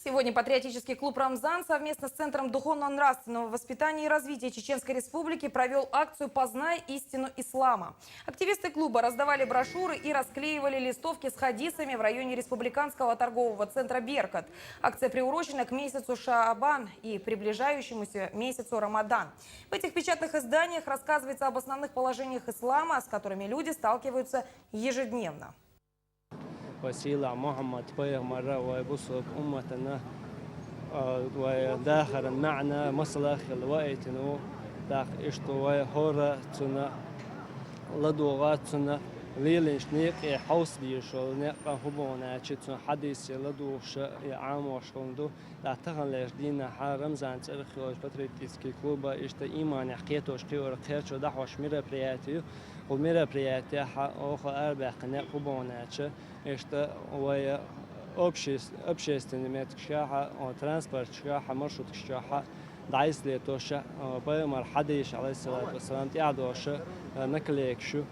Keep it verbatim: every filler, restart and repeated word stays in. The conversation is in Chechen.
Сегодня патриотический клуб «Рамзан» совместно с Центром духовно-нравственного воспитания и развития Чеченской Республики провел акцию «Познай истину ислама». Активисты клуба раздавали брошюры и расклеивали листовки с хадисами в районе республиканского торгового центра «Беркат». Акция приурочена к месяцу Шаабан и приближающемуся месяцу Рамадан. В этих печатных изданиях рассказывается об основных положениях ислама, с которыми люди сталкиваются ежедневно. Вай сийлахь Мухьаммад пайхамара вай бусалба умматана, а, вай дахаран маӀан, масала хила ваийтина ва. ТӀаккха иштта вай хӀара цунна ладувгӀа, цунна лелийнача наькъа хьовса дезаш йола наькъ хӀун ба аьлча, цун хьадисаш ладувгӀаш, из Ӏамош хинна да. ТӀаккха таханлерча дийнахьа Рамзан цӀерах йолча патриотически клуба иштта иманах кхеташ кхийора кхерчо дӀахьош мероприяти ю. Хьо мероприятехьа оха арабаьккхина хӀун ба аьлча, иштта вай общес-, общественный меттигашкахьа, о, транспорташкахьа, маршруткашкахьа дӀайса летош, о, пайхамара хьадисаш, Ӏалайхи ссалату вассалам, тӀехьадоагӀаш, о, наклейкаш ю.